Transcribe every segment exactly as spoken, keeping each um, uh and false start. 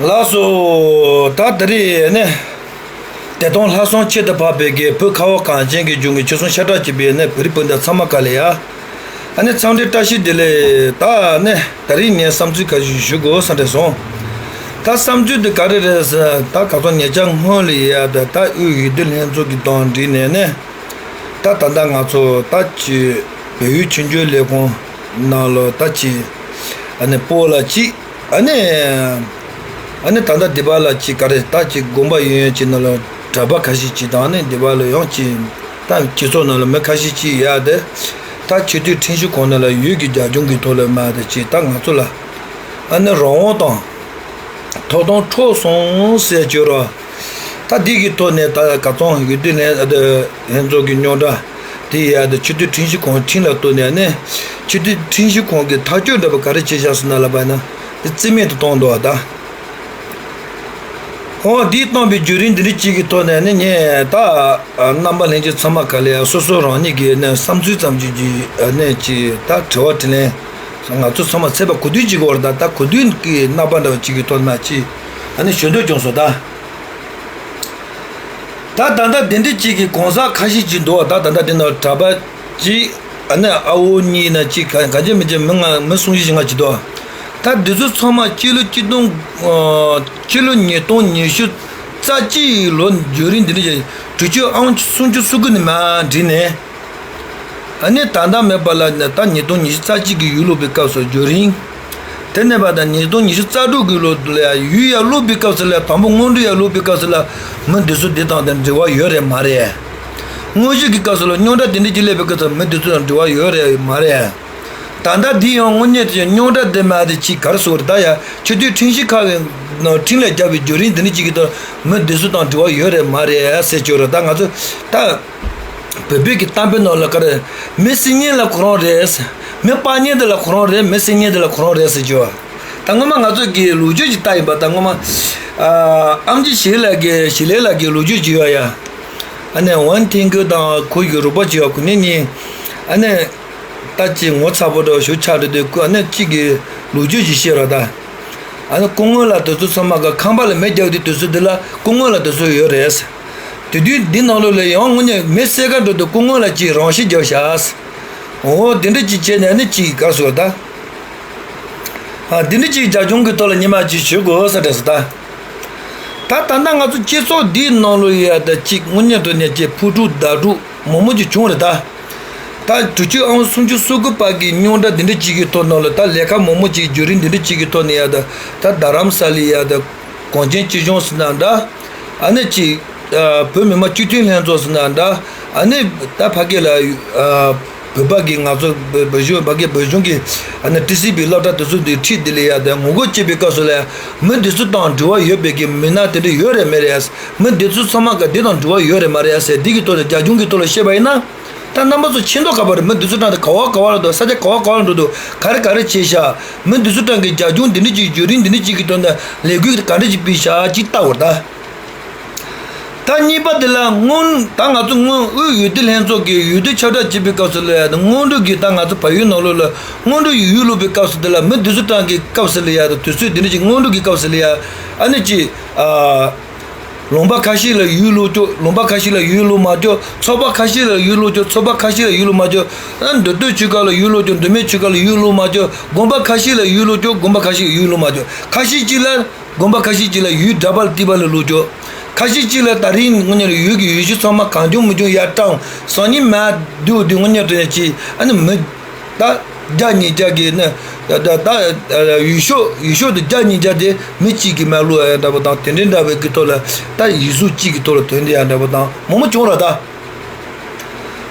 ལགས་སོ། ད་དེ་རིང་ནི་བདེ་སྟོང་ལྷ་སྲུང་ཆེད་དུ་ཕབ་པའི་གི་བོད་ཁ་བ་གངས་ཅན་གྱི་ལྗོངས་ཀྱི་ཆོལ་གསུམ་ཤ་ཁྲག་གཅིག་པའི་ནི་བོད་རིགས་སྤུན་ཟླ་ཚང་མ་ག་ལེ་ཡ། ཨ་ནི་འཚམས་འདྲི་བཀྲ་ཤིས་བདེ་ལེགས། ད་ནི་དེ་རིང་ངས་བསམ་ཚུལ་ཁ་ཤས་ཞུ་དགོས་བསམ་དྲན་སོང་། ད་བསམ་ཚུལ་འདི་ག་རེ་རེད་ཟེར་ན། ད་ག་ཚོད་ཉེ་ཆར་སྔོན་ལ་ཡ་ད་ད་དབུས་འོས་བསྡུ་ལྷན་ཚོགས་ཀྱི་དང་འབྲེལ་ནས་ནི། ད་ད་ལྟ་ང་ཚོ་ད་ཅི་བལ་ཡུལ་ཆོས་བརྒྱུད་ལས་ཁུངས་ནང་ལ་ད་ཅི་ཨ་ནི་སྤོ་ལགས་ཅིག་ཨ་ནི་ཨ་ནི་ད་ལྟ་སྡེ་པ་ལགས་ཅིག་ག་རེ་ད་ཅི་དགོན་པ་ཡོད་ཡོད་ཅིག་ནང་ལ་གྲྭ་པ་ཁ་ཤས་ཅིག་དང་ནི་སྡེ་པ་ལ་ཡང་ཅི་ད་སྤྱི་ཚོགས་ནང་ལ་མི་ཁ་ཤས་ཅིག་ཡ་དེ་ད་སྤྱི་འཐུས་ཁྲིམས་ཞིབ་ཁང་ནང་ལ་ཡུལ་གྱི་རྒྱབ་ལྗོངས་ཀྱི་ཐོག་ལ་མ་དེ་ཅི་ད་ང་ཚོ་ལ་ཨ་ནི་རང་དབང་དང་ཐོབ་ཐང་འཕྲོག་སོང་ཟེར་བརྗོད་རོགས། ད་འདི་གི་ཐོག་ནས་ད་ག་ཚོད་འོས་བསྡུ་ལྷན་ལྷན་ཚོགས་ཀྱི་རྙོག་དྲ་དེ་ཡ་ད་སྤྱི་འཐུས་ཁྲིམས་ཞིབ་ཁང་ཁྲིམས་ལ་གཏུགས་ནས་ནི་སྤྱི་འཐུས་ཁྲིམས་ཞིབ་ཁང་གིས་ཐག་གཅོད་འདྲ་པོ་ག་རེ་བྱས་བཞག་སོང་ན་ལབ་པ་ན་དེ་རྩིས་མེད་དུ་བཏང་འདུག་བ་ད། འོ་འདི་བཏང་པའི་བརྒྱུད་རིམ་འདི་འདྲ་གཅིག་གི་ཐོག་ནས་ནི་ངས་ད་རྣམ་པ་ལྷན་རྒྱས་ཚང་མ་ག་ལེ་སོ་སོ་རང་ཉིད་ཀྱི་ནི་བསམ་ཚུལ་ཙམ་ཅིག་གི་ནས་ཅི་ད་དྲི་བ་དྲིས་ལན་ང་ཚོ་ཚང་མ་ཚད་པ་གོ་དུས་གཅིག་གི་བར་ད་ད་གོ་དུས་ཀྱི་རྣམ་པ་འདྲ་བ་གཅིག་གི་ཐོག་ནས་ཅི་ཨ་ནི་ཞུ་འདོད་བྱུང་སོང་ད། ད་ད་ལྟ་དེ་འདྲ་གཅིག་གི་གང་ཟག་ཁ་ཤས་ཅིག་འདུག་ད་ད་ལྟ་དེ་ནང་གྲྭ་པ་གཅིག་ཨ་ནི་ཨ་བོ་གཉིས་ན་གཅིག་ག་ག་ཅི་མི་ཅི་མི་ལྔ་མི་གསུམ་བཞི་ལྔ་ཅིག་འདུག་ད་འདི་ཚོ་ཚང་མ་སྤྱི་ལོ་གཅིག་སྟོང་ཨ་སྤྱི་ལོ་ཉིས་སྟོང་ཉི་ཤུ་རྩ་གཅིག་ལོ་བརྒྱུད་རིམ་འདི་འདྲ་ཅིག་དྲུག་ཅུ་ཨང་སུམ་ཅུ་སོ་དགུ་ནས་མར་བསྒྲིལ་ནས། ཨ་ནི་ད་ལྟ་མེད་པ་ལ་ད་ཉིས་སྟོང་ཉི་ཤུ་རྩ་གཅིག་གི་ཡུལ་སློག་པའི་སྐབས་སུ་བརྒྱུད་རིམ། དེ་ནས་བ་ད་ཉིས་སྟོང་ཉི་ཤུ་རྩ་དྲུག་གི་ལོ་ལ་ཡུལ་ཡར་སློག་པའི་སྐབས་སུ་ལ་དང་པོ་སྔོན་འགྲོ་ཡར་སློག་པའི་སྐབས་སུ་ལ་མི་འདི་ཚོ་འདི་དང་དེ་འབྲེལ་བ་ཡོད་རེད་མ་རེད། དངོས་གཞི་གི་སྐབས་སུ་ལ་རྙོག་དྲ་དེ་འདྲ་ཅིག་སླེབས་པའི་སྐབས་སུ་མི་འདི་ཚོ་དང་འབྲེལ་བ་ཡོད་རེད་མ་རེད། ད་ལྟ་འདི་ཡང་དངོས་གནས་དེ་རྙོག་དྲ་དེ་མ་དེ་ཅིག་ག་རེ་ཟེར་དགོས་རེད་ད་ཡ་ཆེས་མཐོའི་ཁྲིམས་ཞིབ་ཁག་གི་ནང་ཁྲིམས་ལ་རྒྱབ་པའི་བརྒྱུད་རིམ་འདི་འདྲ་ཅིག་གི་ཐོག་མི་འདི་ཚོ་དང་འབྲེལ་བ་ཡོད་རེད་མ་རེད་ཟེར་གྱི་ཡོད་རེད་ད་ང་ཚོ་ད། བོད་བོད་ཀྱི་གཏམ་དཔེ་ནང་ལ་ག་རེ། མི་སྲིད་ཉན་ལ་ཁོ་རང་རེད། མི་སྤར་ཉན་དེ་ལ་ཁོ་རང་རེད། མི་སྲིད་ཉན་དེ་ལ་ཁོ་རང་རེད་ཟེར་གྱི་བ། ད་སྔོན་མ་ང་ཚོ་གི་ལོ་རྒྱུས་ཀྱི་ལྟ་ཡིན་པ་ད་སྔོན་མ། ཨ་ཨེམ་ཆི་ཞི་ལའི་གི་ཞི་ལའི་ལ་གི་ལོ་རྒྱུས་ཀྱི་ཡོད་ཡ། ཨ་ནི་ཝན་ཐིང་གི་དང་ཁོ་གི་རོགས་པ་བྱེད་བ་ཁོ་ནི་གཉིས། ཨ་ནི། ད་ཅི་ངོ་ཚ་པོ་འདྲ་ཞུ་ཆགས་འགྲོ་དུས་ཁོ་ཨ་ནི་གཅིག་གི་ལོ་རྒྱུས་ཀྱི་བཤད་ར་ད། ཨ་ནི་སྐུ་ངོ་ལ་དེ་ཚོ་ཚང་མ་ག་ཁང་པ་ལ་མེ་རྒྱག་དུས་དེ་ཚོ་འདི་ལ་སྐུ་ངོ་ལ་དེ་ཚོ་ཡོད་རེད། དེ་དུས་འདི་ནང་ལོགས་ལ་ཡང་དངོས་གནས་མི་བསད་ག་འགྲོ་དུས་སྐུ་ངོ་ལ་ཅིག་རང་ཤི་རྒྱག་ཤག་འོ་དེ་འདྲ་ཅིག་བྱས་ནས་ནི་ཅིག་ག་སོ་ད། ཨ་དེ་འདྲ་ཅིག་རྒྱབ་ལྗོངས་ཀྱི་ཐོག་ལ་ཉི་མ་ཅིག་བྱེད་དགོས་ས་རེད་ཟེར་ད། ད་ད་ལྟ་ང་ཚོ་སྤྱི་ཚོགས་འདིའི་ནང་ལོགས་ཡ་ད་ཅིག་དངོས་གནས་དྲང་གནས་ཅིག་ཕུ་དཀྲུག་བརྡ་དཀྲུག་མང་མོ་ཅིག་བྱུང་རེད་ད། ད་དྲུག་ཅུ་ཨང་སུམ་ཅུ་སོ་དགུ་པ་གི་རྙོག་དྲ་འདི་འདྲ་ཅིག་གི་ཐོག་ནང་ལ་ད་ལས་ཀ་མང་མོ་ཅིག་བརྒྱུད་རིམ་འདི་འདྲ་ཅིག་གི་ཐོག་ནས་ཡ་ད་ད་རྡ་རམ་ས་ལའི་ཡ་ད་གངས་ཅན་སྐྱིད་གཤོངས་ཟེར་ན་འདྲ། ཨ་ནི་ཅིག་ཨ་བོད་མི་མང་སྤྱི་འཐུས་ལྷན་ཚོགས་ཟེར་ན་འདྲ། ཨ་ནི་ད་ཕ་གི་ལ་ཨ་བོད་པ་གི་ང་ཚོ་བོད་བོད་གཞུང་ཕ་གི་བོད་གཞུང་གི་ཨ་ནི་ཊི་སི་བི་སློབ་གྲྭ་དེ་ཚོ་འདི་ཁྲིད་འདི་ལ་ཡ་ད་ངོ་རྒོལ་བྱེད་པའི་སྐབས་སུ་ལ་མི་འདི་ཚོ་དང་འབྲེལ་བ་ཡོད་པའི་གི་མི་སྣ་དེ་འདྲ་ཡོད་རེད་མེད་རེད། མི་འདི་ཚོ་ཚང་མ་ག་འདི་དང་འབྲེལ་བ་ཡོད་རེད་མ་རེད་ཟེར་འདི་གི་ཐོག་ནས་རྒྱབ་ལྗོངས་ཀྱི་ཐོག་ལ་བཤད་པ་ཡིན་ན། ད་རྣམ་པ་ཚོ་ཤེས་མདོག་ཁ་པོ་རེད། མི་འདི་ཚོ་གྲངས་དེ་ག་བ་ག་བ་ལ་འགྲོ་ས་ཆ་ག་བ་ག་བ་ལ་འགྲོ་འདུག་ག་རེ་ག་རེ་བྱས་ཤག་མི་འདི་ཚོ་གྲངས་ཀྱི་རྒྱབ་ལྗོངས་འདི་འདྲ་ཅིག་བརྒྱུད་རིམ་འདི་འདྲ་ཅིག་གི་ཐོག་ནས་ལས་འགུལ་ག་འདྲ་ཅིག་སྤེལ་ཤག་ཅིག་ལྟ་བར་ད། ད་གཉིས་པ་དེ་ལ་སྔོན་ད་ང་ཚོ་སྔོན་དབུས་འོས་བསྡུ་ལྷན་ཚོགས་ཀྱི་འོས་བསྡུ་ཁྱབ་བསྒྲགས་བྱེད་པའི་སྐབས་སུ་ལ་ཡ་ད་སྔོན་འགྲོ་གི་ད་ང་ཚོ་བལ་ཡུལ་ནང་ལོགས་ལ་སྔོན་འགྲོ་ཡུལ་སློག་པའི་སྐབས་སུ་དེ་ལ་མི་འདི་ཚོ་གྲངས་ཀྱི་སྐབས་སུ་ལ་ཡ་ད་དུས་ཚོད་འདི་འདྲ་ཅིག་སྔོན་འགྲོ་གི་སྐབས་སུ་ལ་ཡ་ཨ་ནི་ཅིག་ཨ། ལུང་པ་ཁ་ཤས་ལ་ཡུལ་སློག་ཅོག་ལུང་པ་ཁ་ཤས་ལ་ཡུལ་སློག་མ་ཅོག་ཚོགས་པ་ཁ་ཤས་ལ་ཡུལ་སློག་ཅོག་ཚོགས་པ་ཁ་ཤས་ལ་ཡུལ་སློག་མ་ཅོག་ཨ་མདོ་སྟོད་ཆོལ་ཁ་ལ་ཡུལ་སློག་ཅོག་མདོ་སྨད་ཆོལ་ཁ་ལ་ཡུལ་སློག་མ་ཅོག་དགོན་པ་ཁ་ཤས་ལ་ཡུལ་སློག་ཅོག་དགོན་པ་ཁ་ཤས་ལ་ཡུལ་སློག་མ་ཅོག་ཁ་ཤས་ཅིག་ལ་དགོན་པ་ཁ་ཤས་ཅིག་ལ་ཡུལ་གྲྭ་པ་ལ་ཏི་པ་ལ་སློག་ཅོག་ཁ་ཤས་ཅིག་ལ་ད་རིང་དངོས་གནས་ལ་ཡུལ་གྱི་ཡུལ་ཤུལ་ཚང་མ་གང་བྱུང་མི་བྱུང་ཡར་བཀྲམ་སང་ཉིན་མ་བསྡུ་བསྡུ་དངོས་གནས་དྲང་གནས་ཅིག་ཨ་ནི་མི། ད་བརྒྱ་ཉིས་བརྒྱ་གི་ནི་ད་ད་ད་ཡུལ་ཤོག་ཡུལ་ཤོག་དེ་བརྒྱ་ཉིས་བརྒྱ་དེ་མི་གཅིག་གིས་མ་བླུགས་ཡ་འདྲ་པོ་དང་དེ་འདྲའི་འདྲ་བའི་གི་ཐོག་ལ་ད་ཡིག་གཟུགས་གཅིག་གི་ཐོག་ལ་དོན་དེ་ཡ་འདྲ་པོ་དང་མང་པོ་བྱུང་ར་ད།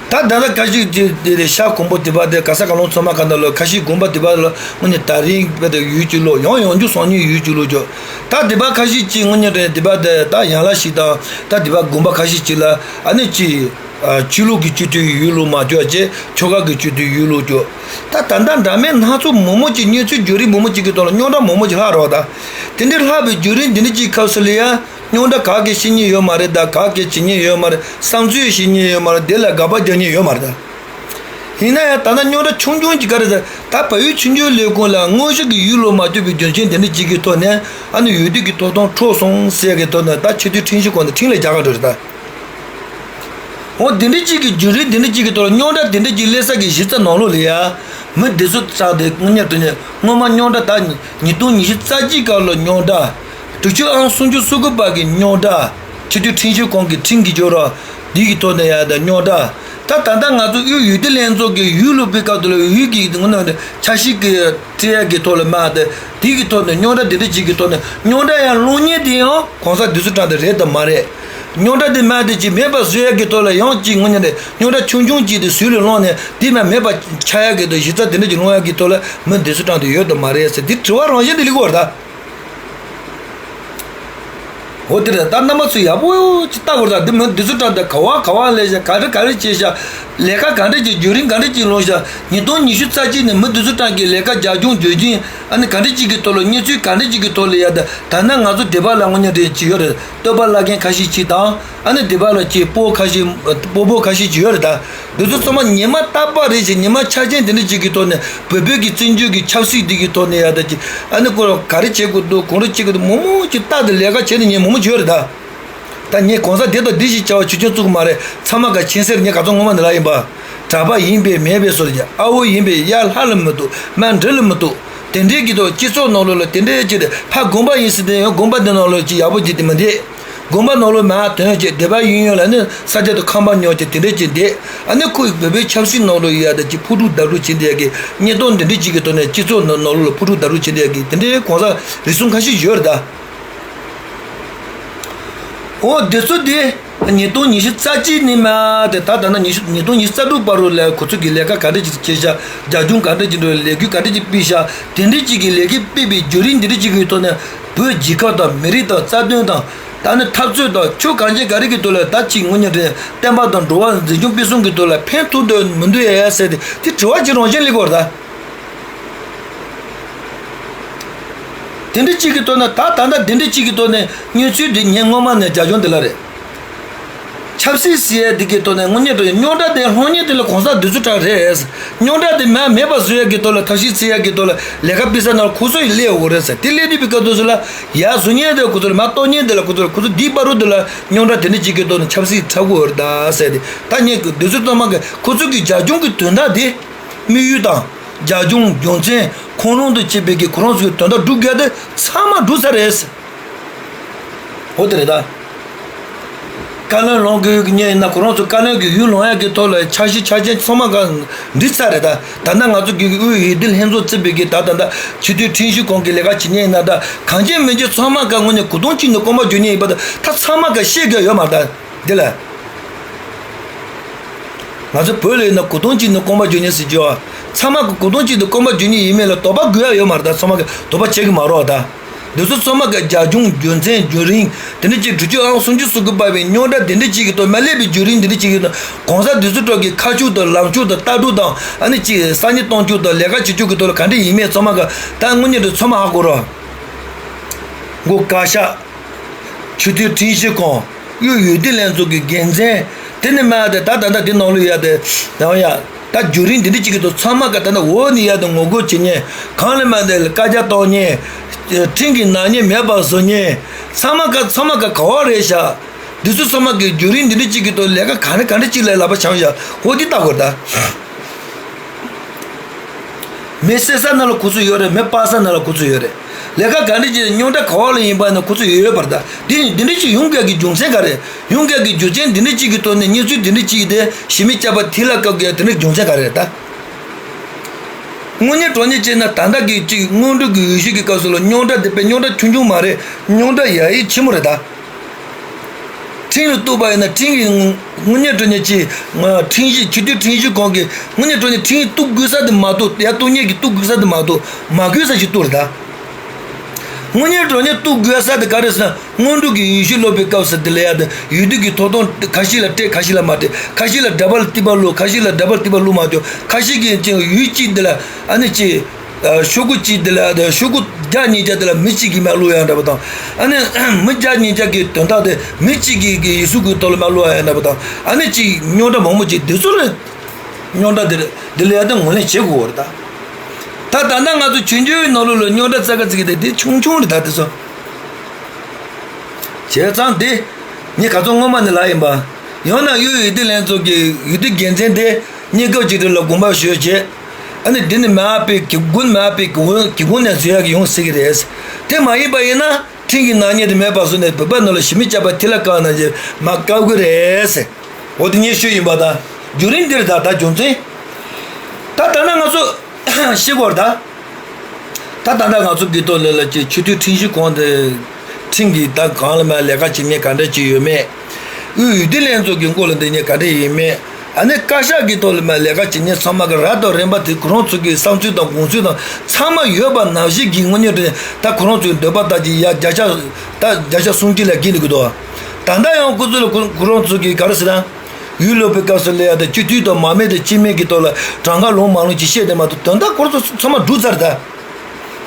ད་ད་ལྟ་ཁ་ཤས་ཀྱི་དེ་རེད་ཤ་གོང་པོ་དེ་པ་དེ་ག་ས་ག་ལོང་ཚོ་མ་ག་འདྲ་ལོ་ཁ་ཤས་དགོན་པ་དེ་པ་ལོ་དངོས་གནས་ད་རིང་དཔེ་དེ་ཡུལ་གཅིག་ལོ་ཡང་ཡང་རྒྱུ་སང་ཉིན་ཡུལ་གཅིག་ལོ་ཅོ། ད་དེ་པ་ཁ་ཤས་ཀྱི་དངོས་གནས་དེ་དེ་པ་དེ་ད་ཡང་ལ་ཞིག་དང་ད་དེ་པ་དགོན་པ་ཁ་ཤས་ཀྱི་ལ་ཨ་ནི་ཅི། ཆོས་ལུགས་ཀྱི་སྤྱི་འཐུས་ཡུལ་ལུགས་མ་འཇོག་བྱས་ཆོལ་ཁ་གི་སྤྱི་འཐུས་ཡུལ་ལུགས་འཇོག་ད་ད་ལྟ་འདྲ་མིན་སྣ་ཚོགས་མང་པོ་ཅིག་གནས་ཚུལ་བརྒྱུད་རིམ་མང་པོ་ཅིག་གི་ཐོག་ལ་རྙོག་དྲ་མང་པོ་ཅིག་ལྷག་རོགས་ད། དེ་འདྲའི་ལྷག་པའི་བརྒྱུད་རིམ་འདི་འདྲ་ཅིག་སྐབས་སུ་ལ་ཡ་རྙོག་དྲ་ག་གེ་བཤད་ཉན་ཡོད་མ་རེད་ད་ག་གེ་བྱེད་ཉན་ཡོད་མ་རེད་བསམ་ཚུལ་བཤད་ཉན་ཡོད་མ་རེད་དེ་ལ་དགག་པ་རྒྱག་ཉན་ཡོད་མ་རེད་ད། ཡིན་ན་ཡང་ད་ལྟ་རྙོག་དྲ་ཆུང་ཆུང་ཅིག་ག་རེ་ཟེར། ད་བལ་ཡུལ་ཆུ་འགྱུར་ལས་ཁུངས་ལ་དངོས་གཞི་གི་ཡུལ་ལུང་མ་བསྐྱོད་པའི་རྒྱུ་རྐྱེན་དེ་འདྲ་ཅིག་གི་ཐོག་ནས་ཨ་ནི་འོས་བསྡུ་གི་ཐོབ་ཐང་འཕྲོག་སོང་ཟེར་གི་ཐོག་ནས་ད་ཆེས་མཐོའི་ཁྲིམས་ཞིབ་ཁང་ནས་ཁྲིམས་ལས་རྒྱག་ག་འགྲོ་རེད་ད། འོ་དེ་འདྲ་ཅིག་གི་བརྒྱུད་རིམ་དེ་འདྲ་ཅིག་གི་ཐོག་ལ་རྙོག་དྲ་དེ་འདྲ་ཅིག་སླེབས་ས་གི་གཞི་རྩ་ནང་ལོགས་ལ་ཡ། མི་འདི་ཚོ་ཚང་དེ་དངོས་གནས་དྲང་གནས་སྔོན་མ་རྙོག་དྲ་ད་ཉིས་སྟོང་ཉི་ཤུ་རྩ་གཅིག་སྐབས་ལ་རྙོག་དྲ། དྲུག་ཅུ་ཨང་སུམ་ཅུ་སོ་དགུ་པ་གི་རྙོག་དྲ། ཆེས་མཐོའི་ཁྲིམས་ཞིབ་ཁང་གི་ཁྲིམས་ཀྱི་སྦྱོར་བ་འདི་གི་ཐོག་ནས་ཡ་ད་རྙོག་དྲ། ད་ད་ལྟ་ང་ཚོ་དབུས་འོས་བསྡུ་ལྷན་ཚོགས་ཀྱི་ཡུལ་ལུང་པའི་སྐབས་དུ་ལ་འོས་ཀྱི་ངོ་ནས་འཆར་གཞི་གི་སྤྲད་ཡ་གི་ཐོག་ལ་མ་དེ་དེ་གི་ཐོག་ནས་རྙོག་དྲ་འདི་འདྲ་ཅིག་གི་ཐོག་ནས་རྙོག་དྲ་ཡང་སློང་མཁན་དེ་ཡང་གོང་ས་འདི་ཚོ་གྲས་དེ་རེད་དམ་མ་རེད། རྙོག་དྲ་དེ་མ་དེ་ཅིག་མེད་པ་བཟོ་ཡ་གི་ཐོག་ལ་ཡང་ཅིག་ངོ་ནས་རྙོག་དྲ་ཆུང་ཆུང་ཅིག་དེ་ཟུར་ལ་སློང་ནས་དེ་མ་མེད་པ་ཆགས་ཡ་གི་ཐོག་གཞི་རྩ་དེ་འདྲ་ཅིག་སློང་ཡ་གི་ཐོག་ལ་མི་འདི་ཚོ་གྲས་དེ་ཡོད་དམ་མ་རེད་ཟེར་དེ་དྲི་བ་རང་བཞིན་དེ་སླེབས་ཀྱི་ཡོད་རེད་ད། འོ་དེ་རེད་ད། རྣམ་པ་ཚོས་ཡག་པོ་ཅིག་ལྟ་དགོས་རེད་ད། འདི་མི་འདི་ཚོ་གྲས་དེ་ག་བ་ག་བ་སླེབས་ཤག་ག་རེ་ག་རེ་བྱས་ཤག་ལས་ཀ་ག་འདྲ་ཅིག་བརྒྱུད་རིམ་ག་འདྲ་ཅིག་ལོངས་ཤག་ཉིས་སྟོང་ཉི་ཤུ་རྩ་གཅིག་ནས་མི་འདི་ཚོ་གྲས་ཀྱི་ལས་ཀ་རྒྱབ་ལྗོངས་བརྗོད་ཀྱིན་ཨ་ནི་ག་འདྲ་ཅིག་གི་ཐོག་ལ་གནས་ཚུལ་ག་འདྲ་ཅིག་གི་ཐོག་ལ་ཡ་ད་ད་ན་ང་ཚོ་སྡེ་པ་ལ་དངོས་གནས་རེད་ཅིག་ཡོད་རེད། བསྟོད་པ་བླ་རྒན་ཁ་ཤས་ཅིག་དང་ཨ་ནི་སྡེ་པ་ལ་ཅིག་སྤོ་ཁ་ཤས་སྤོ་སྤོ་ཁ་ཤས་ཅིག་ཡོད་རེད་ད། འདི་ཚོ་ཚང་མ་ཉི་མ་རྟག་པ་རེ་བཞིན་ཉི་མ་འཆར་ཅན་དེ་འདྲ་ཅིག་གི་ཐོག་ནས་བོད་བོད་ཀྱི་བཙན་བྱོལ་གྱི་ཆབ་སྲིད་འདི་གི་ཐོག་ནས་ཡ་ད་ཅིག་ཨ་ནི་ཁོ་རང་ག་རེ་བྱེད་དགོས་འདུག་གང་རེ་བྱེད་དགོས་འདུག་མང་མང་ཅིག་རྟག་ཏུ་ལས་ཀ་བྱས་ནས་ཉན་མང་མང་ཅིག་ཡོད་རེད་ད། ད་ངས་གོང་ས་དེ་དང་འདི་ཞིག་བྱ་བ་ཆུ་ཆེན་བཙུགས་མ་རེད། ཚང་མ་ག་མཁྱེན་གསལ་རེད། ངས་ག་ཚོད་ངོ་མ་ནས་ལབ་ཡིན་པ། གྲྭ་པ་ཡིན་པས་མེད་པས་སོ་རྒྱ་ཨ་བོ་ཡིན་པས་ཡར་ལྷ་ལ་མི་གཏུག་མར་འདྲེ་ལ་མི་གཏུག་དེ་འདྲའི་གི་ཐོག་སྤྱི་ཚོགས་ནང་ལོགས་ལ་དེ་འདྲའི་ཅིག་རེད། ཕ་དགོན་པ་ཡིན་ཟེར་དེ་ཡང་དགོན་པ་འདི་ནང་ལོགས་ཅིག་ཡག་པོ་ཅིག་དེ་མི་འདུག་དགོན་པ་ནང་ལོགས་མར་དོན་བྱས་སྡེ་པ་ཡིན་ཡོད་ལ་ནི་ས་ཆ་དུ་ཁང་པ་ཉོ་བྱས་དེ་འདྲས་ཅིག་འདེད། ཨ་ནི་ཁོ་ཡི་བོད་པའི་ཆབ་སྲིད་ནང་ལོགས་ཡོད་ཡ་དེ་ཅིག་ཕུ་དཀྲུག་བརྡབ་དཀྲུག་བྱེད་འདི་ཡ་གི་གཉེན་སྟོན་འདི་འདྲས་ཅིག་གི་ཐོག་ནས་སྤྱི་ཚོགས་ནང་ནང་ལོགས་ལ་ཕུ་དཀྲུག་བརྡབ་དཀྲུག་བྱེད་འདི་ཡ་གི་དེ་འདྲའི་གོང་ས་རེ་ཟུང་ཁ་ཤས་ཡོད་རེད་ད། འོ་དེ་ཚོ་དེ་ཉིས་སྟོང་ཉི་ཤུ་རྩ་གཅིག་ནས་མ་དེ་ད་ད་ན་ཉི་ཤུ་ཉིས་སྟོང་ཉི་ཤུ་རྩ་དྲུག་བར་རུ་ལ་ཁོ་ཚོ་གི་ལས་ཀ་ག་འདྲས་ཅིག་བྱས་ཤག་རྒྱབ་ལྗོངས་ག་འདྲས་ཅིག་འགྲོ་ལས་འགུལ་ག་འདྲས་ཅིག་སྤེལ་ཤག་དེ་འདྲས་ཅིག་གི་ལས་འགུལ་སྤེལ་བའི་བརྒྱུད་རིམ་འདི་འདྲས་ཅིག་གི་ཐོག་ནས་བོད་རྒྱལ་ཁབ་དང་མི་རིགས་དང་རྩ་དོན་དང་། ད་ནི་འཐབ་རྩོད་དང་ཆོས་གང་ཅི་ག་རེ་གི་ཐོག་ལ་ད་ཅིག་དངོས་གནས་རེད། བསྟན་པ་དང་འགྲོ་བ་འཛིན་སྐྱོང་སྤེལ་གསུམ་གི་ཐོག་ལ་ཕན་ཐོགས་འདོད་མི་འདོད་ཡ་ཟེར་ཏེ་དེ་དྲི་བ་ཅིག་རང་བཞིན་སླེབས་ཀྱི་ཡོད་རེད་ད། དེ་འདྲ་ཅིག་གི་ཐོག་ནས་ད་ད་ལྟ་དེ་འདྲ་ཅིག་གི་ཐོག་ནས་གནས་ཚུལ་འདི་ངས་སྔོན་མ་ནས་རྒྱབ་ལྗོངས་འདི་ལ་རེད། ཆབ་སྲིད་ཟེར་ཡ་འདི་གི་ཐོག་ནས་དངོས་གནས་དྲང་རྙོག་དྲ་དེ་སློང་མཁན་དེ་ལ་གོང་ས་འདི་ཚོ་གྲས་རེད། རྙོག་དྲ་དེ་མ་མེད་པ་བཟོ་ཡ་གི་ཐོག་ལ་ཐབས་ཤེས་བྱེད་ཡ་གི་ཐོག་ལ་ལས་ཀ་སྤེལ་ས་ནང་ཁོ་ཚོ་ཡི་སླེབས་ཡོད་རེད་ཟེར། དེ་སླེབས་དུས་པའི་སྐབས་དུས་སུ་ལ་ཡ་བཟོ་མཁན་དེ་ཁོ་ཚོ་ལ་མ་གཏོགས་མཁན་དེ་ལ་ཁོ་ཚོ་ལ་ཁོ་ཚོ་འདིའི་བར་དུ་དེ་ལ་རྙོག་དྲ་དེ་འདྲ་ཅིག་གི་ཐོག་ནས་ཆབ་སྲིད་འཁྲབ་དགོས་རེད་ད་ཟེར་ཏེ་ད་ངས་འདི་ཚོ་ཚང་མ་གི་ཁོ་ཚོ་གི་རྒྱབ་ལྗོངས་ཀྱི་དོན་དག་དེ་དམིགས་ཡུལ་དང་རྒྱབ་ལྗོངས་རྒྱུ་མཚན་ཁོང་རང་དུ་བྱེད་པའི་གི་ཁོ་རང་ཚོ་གི་དོན་དག་སྒྲུབ་དགོས་དེ་ཚང་མ་འགྲུབ་ས་རེད། འོ་དེ་རེད་ད། བཀའ་བློན་ལོངས་དགོས་ཀྱི་ཉེན་ཡིན་ན་ཁོ་རང་ཚོ་བཀའ་བློན་གྱི་ཡུལ་ལོངས་ཡག་གི་ཐོག་ལ་འཆར་གཞི་ཆ་རྐྱེན་ཚང་མ་ག་འགྲིག་ཚར་རེད་ད། ད་ལྟ་ང་ཚོ་གི་དབུས་འོས་བསྡུ་ལྷན་ཚོགས་བརྩིས་པའི་གི་ད་ད་ད་ཆེས་མཐོའི་ཁྲིམས་ཞིབ་ཁང་གི་ལས་ཀ་བྱེད་ཉེན་ཡིན་ན་ད་གང་ཅི་མིན་ཅི་ཚང་མ་ག་དངོས་གནས་གོ་དོན་གཅིག་ནས་སྐོར་མ་བརྗོད་ཉེན་ཡིན་པ་ད་ད་ཚང་མ་ག་ཤེས་དགོས་ཡོད་མ་རེད་ད་འདི་ལ། ང་ཚོ་བོད་ལ་ཡིན་ན་གོ་དོན་གཅིག་ནས་སྐོར་མ་བརྗོད་ཉེན་ཟེར་གྱི་ཡོད། ཚང་མ་ག་གོ་དོན་གཅིག་ནས་སྐོར་མ་བརྗོད་ཉེན་ཡིན་མིན་ལ་དོགས་པ་དགོས་ཡ་ཡོད་མ་རེད་ད། ཚང་མ་ག་དོགས་པ་བྱེད་གི་མ་རོགས་ད། འདི་ཚོ་ཚང་མ་གི་རྒྱབ་ལྗོངས་རྒྱུ་མཚན་བརྒྱུད་རིམ་དེ་འདྲ་ཅིག་དྲུག་ཅུ་ཨང་སུམ་ཅུ་སོ་དགུ་པ་བའི་རྙོག་དྲ་དེ་འདྲ་ཅིག་གི་ཐོག་མ་སླེབས་པའི་བརྒྱུད་རིམ་དེ་འདྲ་ཅིག་གི་ཐོག་གོང་ས་འདི་ཚོ་གྲས་ཀྱི་ཁ་ཕྱོགས་དང་ལངས་ཕྱོགས་དང་ལྟ་གྲུབ་དང་ཨ་ནི་ཅིག་སང་ཉིན་གཏོང་ཕྱོགས་དང་ལས་ཀ་བྱེད་ཕྱོགས་ཀྱི་ཐོག་ལ་ག་འདྲ་ཡིན་མིན་ཚང་མ་ག་ད་དངོས་གནས་དུ་ཚང་མ་ཧ་གོ་རོགས། མགོ་བཀའ་ཤག་ཆེས་མཐོའི་ཁྲིམས་ཞིབ་ཁང་དབུས་འོས་བསྡུ་ལྷན་ཚོགས་ཀྱི་འགན་འཛིན་དེ་ནི་མ་དེ་ད་ད་ད་དེ་ནང་ལོགས་ཡ་དེ་ཡང་ཡ། ད་བརྒྱུད་རིམ་འདི་འདྲ་ཅིག་གི་ཐོག་ཚང་མ་ག་ད་ནི་འོག་ནས་ཡར་དུ་ངོ་རྒོལ་བྱེད་མཁན། གང་ལ་མ་དེ་ལ་བཀའ་རྒྱ་གཏོང་མཁན། ཁྲིམས་ཀྱི་ནག་ཉེས་མེད་པར་བཟོ་མཁན། ཚང་མ་ག་ཚང་མ་ག་ག་བ་རེད་ཤག་འདི་ཚོ་ཚང་མ་གི་བརྒྱུད་རིམ་འདི་འདྲ་ཅིག་གི་ཐོག་ལས་ཀ་ག་འདྲ་ག་འདྲ་ཅིག་ལ་ལག་པ་འཆང་ཤག་འོ་འདི་ལྟ་དགོས་ད། མི་བསད་ས་ན་ལ་ཁོ་ཚོ་ཡོད་རེད། མི་སྤར་ས་ན་ལ་ཁོ་ཚོ་ཡོད་རེད། ལས་ཀ་ག་འདྲ་ཅིག་རྙོག་དྲ་ག་བ་ལ་ཡིན་པ་ན་ཁོ་ཚོ་ཡོད་ཡོད་པར་ད། འདི་འདི་འདྲ་ཅིག་ཡོང་དགོས་ཀྱི་རྒྱུ་མཚན་ག་རེ། ཡོང་ག་གི་རྒྱུ་རྐྱེན་འདི་འདྲ་གཅིག་གི་ཐོག་ནས་གནས་ཚུལ་འདི་འདྲ་གཅིག་དེ་ཞི་མི་སྐྱ་པ་ཐི་ལ་བཀབ་གི་དེ་འདྲ་རྒྱུ་མཚན་ག་རེ་རེད་ད། དངོས་གནས་དྲང་གནས་བྱས་ན་ད་ལྟ་གི་གཅིག་སྔོན་འགྲོ་གི་འོས་གཞི་གི་སྐབས་སུ་ལ་རྙོག་དྲ་དེ་དཔེ་རྙོག་དྲ་ཆུང་ཆུང་མ་རེད། རྙོག་དྲ་ཡ་ཡི་ཆེན་མོ་རེད་ད། ཁྲིམས་ལ་གཏུགས་པ་ཡིན་ན་ཁྲིམས་ཀྱི་དངོས་གནས་དྲང་གནས་ཀྱི་ཁྲིམས་ཞིབ་ཆེས་མཐོའི་ཁྲིམས་ཞིབ་ཁང་གི་དངོས་གནས་དྲང་གནས་ཁྲིམས་གཏུགས་དགོས་ས་དེ་མ་གཏོགས་ཡ་གཏུགས་མཁན་གྱི་གཏུགས་དགོས་ས་དེ་མ་གཏོགས་མ་དགོས་ས་ཞིག་གཏུགས་རེད་ད། དངོས་གནས་དྲང་གནས་གཏུགས་དགོས་ས་དེ་ག་རེ་ཟེར་ན། སྔོན་འགྲོ་གི་འོས་གཞི་སློག་པའི་སྐབས་སུ་དེ་ལ་ཡ་དེ་འོས་བསྡུ་གི་ཐོབ་ཐང་ཁ་ཤས་ལ་སྤྲད། ཁ་ཤས་ལ་མ་སྤྲད། ཁ་ཤས་ལ་འདྲ་པར་ལ་རྟིང་པ་བླུགས། ཁ་ཤས་ལ་འདྲ་པར་ལ་རྟིང་པ་བླུགས་མ་བཅུག་ཁ་ཤས་ཀྱིས་ཅིག་འོས་གཅིག་འདི་ལ་ཨ་ནི་ཅིག་ཤོག་གུ་གཅིག་འདི་ལ་ཤོག་གུ་བརྒྱ་ཉིས་བརྒྱ་འདི་ལ་མི་གཅིག་གིས་མར་བླུགས་ཡ་འདྲ་པོ་དང་། ཨ་ནི་མི་བརྒྱ་ཉིས་བརྒྱ་གི་དོན་དག་དེ་མི་གཅིག་གི་གི་ཡིག་གཟུགས་ཀྱི་ཐོག་ལ་མར་བླུགས་ཡ་འདྲ་པོ་དང་། ཨ་ནི་ཅིག་རྙོག་དྲ་མང་པོ་ཅིག་འདི་ཚོ་ལ། རྙོག་དྲ་དེ་རེད། དེ་ལ་ཡ་དེ་ངོས་ལེན་བྱེད་དགོས་པ་རེད་ད། ད་ད་ལྟ་ང་ཚོ་ཆོས་བརྒྱུད་ནང་ལོགས་ལ་རྙོག་དྲ་རྩ་ཁ་ཚིག་གི་དེ་དེ་ཆུང་ཆུང་རེད་ད་དེ་ཚོ། བྱས་ཙང་དེ་ངས་ག་ཚོད་སྔོན་མ་ནས་ལབ་ཡིན་པ། ཡང་ན་གཡུ་ཡུལ་དུས་ལྷན་ཚོགས་ཀྱི་ཡུལ་དུས་དགེ་མཚན་དེ་གནས་སྐབས་ཅིག་རེ་ལ་དགོངས་པ་ཞུས་བྱས། ཨ་ནི་འདི་ནི་མ་ཨ་པའི་གི་དགུན་མ་ཨ་པའི་གི་དགུན་གི་དགུན་ནས་བཟོས་ཡག་གི་ཡོང་སྲིད་ཀྱི་རེད། དེ་མ་ཡིན་པ་ཡིན་ན་ཁྲིམས་ཀྱི་ནག་ཉེས་དེ་མེད་པ་བཟོས་ནས་བོད་པ་ནང་ལ་ཞི་མི་སྐྱབས་པ་ཐི་ལ་བཀག་ན་ཅི་མ་བཀག་གི་རེད་ཟེར། འོ་དེ་ངས་ཤོད་ཡིན་པ་ད། བརྒྱུད་རིམ་འདིར་ད་ད་རྒྱུ་མཚན། ད་ད་ན་ང་ཚོ་ཤི་གོ་ར་ད། ད་ད་ལྟ་ང་ཚོ་གི་ཐོག་ལ་ལ་ཅིག་ཆུ་ཐིགས་ཁྲིམས་ཞིབ་ཁང་དེ་ཁྲིམས་ཀྱི་ད་གང་ལ་མ་ལས་ཀ་བྱེད་མཁན་ག་འདྲ་ཅིག་ཡོད་མེད། དབུས་འོས་བསྡུ་ལྷན་ཚོགས་ཀྱི་མགོ་ལ་འདི་ཉིད་ག་འདྲ་ཡིན་མེད། ཨ་ནི་བཀའ་ཤག་གི་ཐོག་ལ་མ་ལས་ཀ་བྱེད་མཁན་ཚང་མ་གི་ར་དང་རིམ་པ་དེ་ཁོ་རང་ཚོ་གི་བསམ་ཚུལ་དང་དགོངས་ཚུལ་དང་ཚང་མ་ཡོད་པ་ནང་བཞིན་གྱི་དངོས་གནས་དྲང་ད་ཁོ་རང་ཚོའི་འདོད་པ་ལྟར་གྱི་ཡ་བརྒྱ་ཆ་ད་བརྒྱ་ཆ་སུམ་ཅུ་ལ་བརྒལ་འདུག་གི་འདུག་ད་ལྟ་ཡང་ཁོ་ཚོ་ལ་ཁོ་ཁོ་རང་ཚོ་གི་ག་རེ་ཟེར་ན། ཡུལ་ལོ་པའི་སྐབས་སུ་ལས་ཡ་དང་སྤྱི་འཐུས་དང་མ་མེད་དང་སྤྱི་མེད་ཀྱི་ཐོག་ལ་གྲངས་ཀ་ལོངས་མ་ལོངས་ཅིག་བཤད་དེ་མ་གཏོགས་དོན་དག་ཁོ་ཚོ་ཚང་མ་འགྲུབ་ཚར་ད།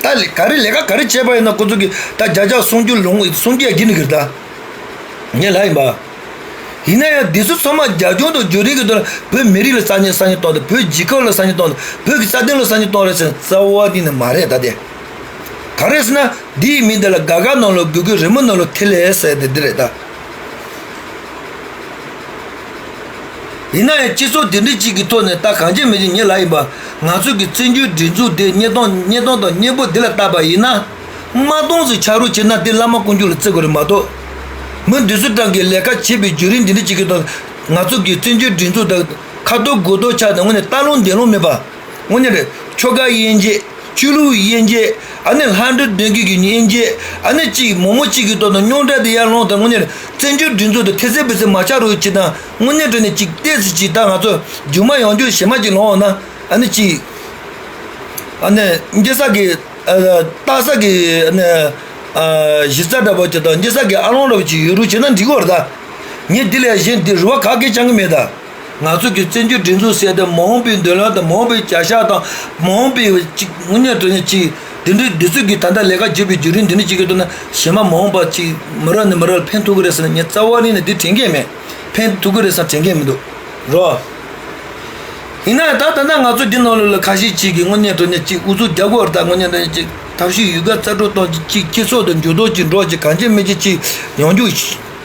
ད་ལས་ག་རེ་ལས་ཀ་ག་རེ་བྱས་པ་ཡིན་ན་ཁོ་ཚོ་གི་ད་བརྒྱ་ཆ་སུམ་ཅུ་ལོངས་སུམ་ཅུ་ཡ་བརྒྱུད་ནི་གིར་ད། ངས་ལབ་ཡིན་པ། ཡིན་ན་ཡང་འདི་ཚོ་ཚང་མ་རྒྱབ་ལྗོངས་དང་བརྒྱུད་རིམ་གྱི་ཐོག་ལ་བོད་མི་རིགས་ལ་ས་ཉིན་ས་ཉིན་གཏོང་དང་བོད་རྒྱལ་ཁབ་ལ་ས་ཉིན་གཏོང་དང་བོད་ཀྱི་རྩ་དོན་ལ་ས་ཉིན་གཏོང་རེད་ཟེར་རྩ་བ་ནས་ནི་མ་རེད་ད་དེ། ག་རེ་ཟེར་ན་འདིའི་མིང་འདི་ལ་དགའ་དགའ་ནང་ལ་དགོས་དགོས་རི་མོ་ནང་ལ་ཐིག་ལེ་ཟེར་དེ་འདི་རེད་ད། ཡིན་ན་ཡང་སྤྱི་ཚོགས་འདི་འདྲ་གཅིག་གི་ཐོག་ནས་ད་གང་བྱེད་མི་བྱེད་ངས་ལབ་ཡིན་པ། ང་ཚོ་གི་བཙན་བྱོལ་སྒྲིག་འཛུགས་འདི་བརྙན་ཐུང་བརྙན་ཐུང་དང་བརྙན་པོ་འདི་ལ་བལྟས་པ་ཡིན་ན། མ་གཏོང་ཟིག་ཆགས་རོགས་བྱེད་ན་དེ་བླ་མ་དཀོན་མཆོག་ལ་བརྩི་དགོས་རེད་མ་གཏོགས། མི་འདི་ཚོ་གྲངས་ཀྱི་ལས་ཀ་བྱེད་པའི་བརྒྱུད་རིམ་འདི་འདྲ་གཅིག་གི་ཐོག་ང་ཚོ་གི་བཙན་བྱོལ་སྒྲིག་འཛུགས་དང་ཁ་ཐོར་དགོས་ཐོར་ཆགས་ནས་དངོས་གནས་ལྟ་ལོང་འདེད་ལོང་མེད་པ། དངོས་གནས་རེད། ཆོལ་ཁ་དབྱེ་འབྱེད། ཆོས་ལུགས་དབྱེ་འབྱེད། ཨ་ནི་ལྷ་འདྲེ་གདོན་བགེགས་ཀྱི་དབྱེ་འབྱེད། ཨ་ནི་གཅིག་མོག་མོག་གཅིག་གི་ཐོག་ཏུ་རྙོག་དྲ་དེ་ཡར་ལངས་དང་དངོས་གནས་རེད། བཙན་བྱོལ་སྒྲིག་འཛུགས་དེ་ཐེ་ཚེ་བེ་ཚེ་མ་ཆགས་རོགས་བྱེད་དང་དངོས་གནས་དྲང་གནས་གཅིག་ཏོག་ཙམ་གཅིག་ད་ང་ཚོ་རྒྱུ་མ་ཡང་རྒྱུ་གཞན་མ་གཅིག་ལངས་འོང་ན་ཨ་ནི་གཅིག་ཨ་ནི་སྐྱེ་ས་གི་ཨ་སྟག་ས་གི་ཨ་ནི་ཨ་གཞི་རྩ་འདྲ་པོ་གཅིག་དང་སྐྱེ་ས་གི་ཨ་ལོང་འདྲ་པོ་གཅིག་ཡོད་རོགས་བྱེད་ན་འགྲིག་གི་རེད་ད། ངས་འདི་ལས་གཞན་འདི་རུ་བ་ག་གེ་བཅང་གི་མེད་ད། ང་ཚོ་གི་བཙན་བྱོལ་སྒྲིག་འཛུགས་ཟེར་ཏེ་མ་འོངས་པའི་མདུན་ལམ་དང་མ་འོངས་པའི་བྱ་གཞག་དང་མ་འོངས་པའི་ཅིག་དངོས་གནས་དྲང་གནས་ཅིག་དེ་འདྲའི་འདི་ཚོ་གི་ད་ལྟ་ལས་ཀ་བྱེད་པའི་བརྒྱུད་རིམ་འདི་འདྲ་ཅིག་གི་ཐོག་ན་གཞན་མ་མ་འོངས་པ་ཅིག་མི་རབས་ནས་མི་རབས་ལ་ཕན་ཐོགས་ཀྱི་རེད་ཟེར་ན་ངས་རྩ་བ་ནས་ནས་འདི་དྲན་གྱི་མེད། ཕན་ཐོགས་ཀྱི་རེད་ཟེར་དྲན་གྱི་མི་འདུག་རོ། ཡིན་ན་ད་ད་ལྟ་ང་ཚོ་འདི་ནང་ལོགས་ལ་ཁ་ཤས་ཅིག་གི་དངོས་གནས་དྲང་གནས་ཅིག་ཨུ་ཚུགས་རྒྱག་དགོས་རེད་ད། དངོས་གནས་དྲང་གནས་ཅིག་ཐབས་ཤེས་ཡོད་དགའ་རྩ་སྤྲོད་གཏོང་ཅིག་ཅིག་སྤྱི་ཚོགས་དང་འགྱུར་ལྡོག་ཅིག་འགྲོ་ཅིག་གང་བྱེད་མི་བྱེད་ཅིག་ཡོང་རྒྱུ།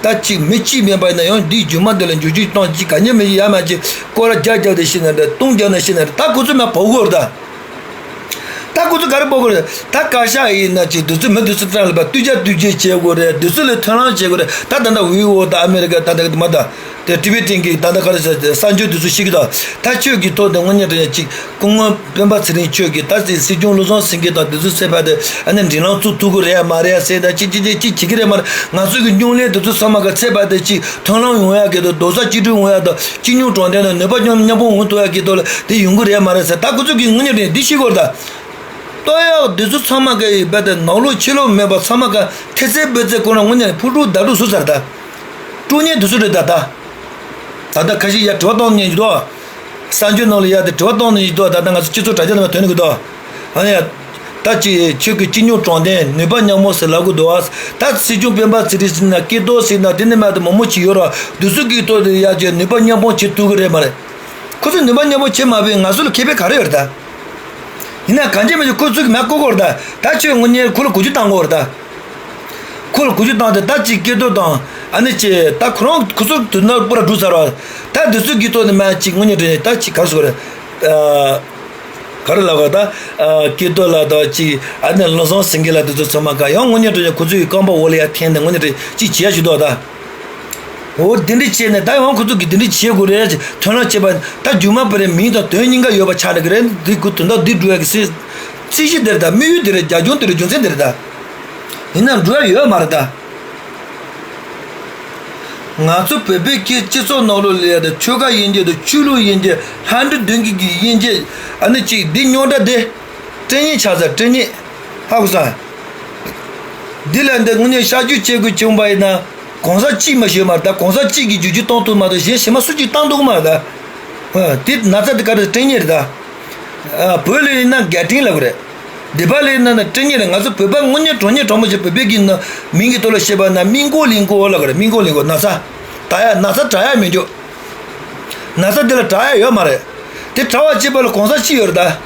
ད་ཅིག་མི་གཅིག་མིན་པ་ཡིན་ན་ཡང་འདིའི་རྒྱུ་མ་འདི་ལ་འགྱུར་བཅོས་གཏོང་ཅིག་ག་ཉེ་མི་ཡ་མ་ཅིག་སྐོར་ར་རྒྱག་རྒྱག་དེ་ཤི་ན་འདྲ་སྟོང་རྒྱག་ན་ཤི་ན་འདྲ་ད་ཁོ་ཚོ་མ་བོ་གོ་ར་ད། ད་ཁོ་ཚོ་ག་རེ་བོ་གོ་ར་ད་བཀའ་ཤག་ཡིན་ན་ཅིག་འདི་ཚོ་མི་འདི་ཚོ་ཏྲང་ལ་པ་ཏུ་རྒྱ་ཏུ་རྒྱ་བྱེད་དགོས་རེད། འདི་ཚོ་ལ་ཐོན་ལམ་བྱེད་དགོས་རེད། ད་ད་ད་ཝི་འོ་ད་ཨ་མེ་རི་ཀ་ད་ད་མ་ད་དེ་ཊི་བི་ཊིན་གི་ད་ད་ག་རེ་ཟེར་གསར་འགྱུར་འདི་ཚོ་ཤི་གི་ད་ད་ཆོས་ཀྱི་ཐོག་དེ་དངོས་གནས་དྲང་གནས་ཅིག་སྐུ་ངོ་སྤེན་པ་ཚེ་རིང་མཆོག་གིས་ད་སྲིད་སྲིད་སྐྱོང་བློ་བཟང་སེང་གེ་དང་དེ་ཚོའི་ཚེ་ཕ་དེ་ཨ་ནི་འབྲེལ་ལམ་བཙུགས་ཐུབ་ཀྱི་རེད་ཡ་མ་རེད་ཡ་ཟེར་ད་ཅི་ཅི་ཅི་ཅི་བྱེད་ཀྱི་རེད་མ་རེད། ང་ཚོ་གི་སྨྱུང་གནས་དེ་ཚོ་ཚང་མ་གི་ཚེ་ཕ་དེ་ཅི་ཐོན་ལམ་ཡོང་ཡ་གི་དང་རྡོག་རྩ་གཅིག་སྒྲིལ་ཡོང་ཡ་དང་སྤྱི་སྨྱུག་དྲང་བདེན་དང་ནུས་པ་མཉམ་མཉམ་སྤུངས་ཡོང་ཐུབ་ཡ་གི་ཐོག་ལ་དེ་ཡོང་གི་རེད་མ་རེད་ཟེར་ད་ཁོ་ཚོ་གི་དངོས་གནས་དྲང་གནས་འདི་ཤེས་དགོས་རེད་ད། ལྟོས་ཡ་དེ་ཚོ་ཚང་མ་གི་རྦད་དེ་ནང་ལོགས་ཕྱི་ལོགས་མེད་པ་ཚང་མ་ག་ཐེ་ཚེ་བེ་ཚེ་ཁོ་རང་དངོས་གནས་ཕུ་དཀྲུག་བདའ་དཀྲུག་བཟོས་ཚར་ད། དཀྲུག་མཁན་དེ་ཚོ་རེད་ད་ད། ད་ལྟ་ཁ་ཤས་ཡ་དྲི་བ་བཏང་མཁན་ཡོད་དོ། གསར་འགྱུར་ནང་ལ་ཡ་དེ་དྲི་བ་བཏང་ནས་ཡིན་དོ། ད་ལྟ་ང་ཚོ་སྤྱི་ཚོགས་དྲ་རྒྱ་ནང་ཐོན་ནས་གི་དོ། ཨ་ནི་ཡ། ད་ཅི་ཁྱོད་ཀྱི་སྤྱི་སྨྱུག་དྲང་བདེན་ནུས་པ་མཉམ་སྤུངས་ཟེར་ལབ་གི་འདུག་ཨ། ད་སྲིད་སྐྱོང་སྤེན་པ་ཚེ་རིང་ཟེར་ན་སྐྱེ་རྡོ་ཟེར་ན་དེ་ནི་མ་དེ་མང་མོ་ཅིག་ཡོད་ར་འདི་ཚོ་གི་ཐོག་ཏུ་ཡ་ཅི་ནུས་པ་མཉམ་སྤུངས་བྱེད་ཐུབ་གི་རེད་མ་རེད། ཁོ་ཚོས་ནུས་པ་མཉམ་སྤུངས་བྱེད་མ་ཕོད་ང་ཚོ་ལ་ཁེ་ཕན་ག་རེ་ཡོད་རེད་ད། ཡིན་ན་གང་ཅི་མི་ཅི་ཁོ་ཚོ་གི་མ་ཀོ་ཀོ་རེད་ད། ད་ཁྱོད་དངོས་གནས་ཁོ་ལ་གུ་ཅི་བཏང་གོ་རེད་ད། ཁོ་ལ་གུ་ཅི་བཏང་སྟེ་ད་ཅིག་སྐྱེ་རྡོ་དང་ཨ་ནི་ཅི་ད་ཁོ་རང་ཁོ་ཚོ་དུ་ན་པུ་ར་འགྲུ་ཚར་བ། ད་འདི་ཚོ་གི་ཐོག་ནས་མ་ཅིག་དངོས་གནས་དྲང་གནས་ད་ཅིག་ག་རེ་ཟེར་དགོས་རེད། ཨ། ག་རེ་ལབ་དགོས་ད། ཨ། སྐྱེ་རྡོ་ལ་ད་ཅིག་ཨ་ནི་བློ་བཟང་སེང་གེ་ལ་དེ་ཚོ་ཚང་མ་ག་ཡང་དངོས་གནས་དྲང་གནས་ཁོ་ཚོ་ཡི་རྐང་པ་འོག་ལ་ཡ་འཐེན་ནས་དངོས་གནས་དྲང་ཅིག་བྱས་ཞུ་དོ་ད། འོ་དེ་འདྲ་བྱས་ནས་ད་ཡང་ཁོ་ཚོ་གི་དེ་འདྲ་བྱེད་དགོས་རེད་ཅེས་ཐོན་ལམ་བྱས་པ་ད་རྒྱུ་མ་པ་རེད། མིང་དང་དོན་གཉིས་ཀ་ཡོད་པ་ཆགས་འགྲོ་གི་རེད། འདི་ཁོ་དོན་དག་འདི་འགྲོ་ཡ་གི་སྲིད། རྩིས་གཞི་འདིར་ད་དམིགས་ཡུལ་འདི་རེད། རྒྱབ་ལྗོངས་འདི་རེད། རྒྱུ་མཚན་འདི་རེད་ད། ཡིན་ན་འགྲོ་ཡ་ཡོད་མ་རེད་ད། ང་ཚོ་བོད་པའི་སྐད་སྤྱི་ཚོགས་ནང་ལོགས་ལ་ཡ་ད་ཆོལ་ཁ་དབྱེ་འབྱེད་དང་ཆོས་ལུགས་དབྱེ་འབྱེད་ལྷ་འདྲེ་གདོན་བགེགས་ཀྱི་དབྱེ་འབྱེད་ཨ་ནི་ཅིག་འདི་རྙོག་དྲ་འདི། སྐྲན་ནད་ཆགས་ཚར་སྐྲན་ནད། ཧ་གོ་སོང་། འདི་ལ་འདི་དངོས་གནས་གཤག་བཅོས་བྱེད་དགོས་བྱུང་བ་ཡིན་ན། གང་ཟག་གཅིག་མ་ཞོལ་མ་རེད་ད། གང་ཟག་གཅིག་གིས་བསྒྱུར་བཅོས་བཏང་ཐུབ་མ་གཏོགས་གཞན་གཞན་མ་སུ་གཅིག་བཏང་འདུག་མ་རེད་ད། དེ་ན་ཚ་དེ་ག་རེ་སྐྲན་ནད་རེད་ད། བོད་ལ་ཡིན་ན་གད་སྐྲན་ལབ་གི་རེད། སྡེ་པ་ལ་ཡིན་ན་ན་སྐྲན་ནད་རེད། ང་ཚོ་བོད་པ་དངོས་གནས་དྲང་གནས་དྲང་པོ་ཞིག་བོད་པའི་གི་ན་མིང་གི་ཐོག་ལ་བཤད་པ་ན་སྨན་ཀོ་ལིང་ཀོ་ལབ་གི་རེད། སྨན་ཀོ་ལིང་ཀོ་ན་ཚ། ད་ཡ་ན་ཚ་དྲག་ཡ་མི་འདུག་ན་ཚ་འདི་ལ་དྲག་ཡ་ཡོད་མ་རེད། དེ་གྲྭ་པ་གཅིག་པ་ལ་གོང་ས་གཅིག་ཡོད་རེད་ད།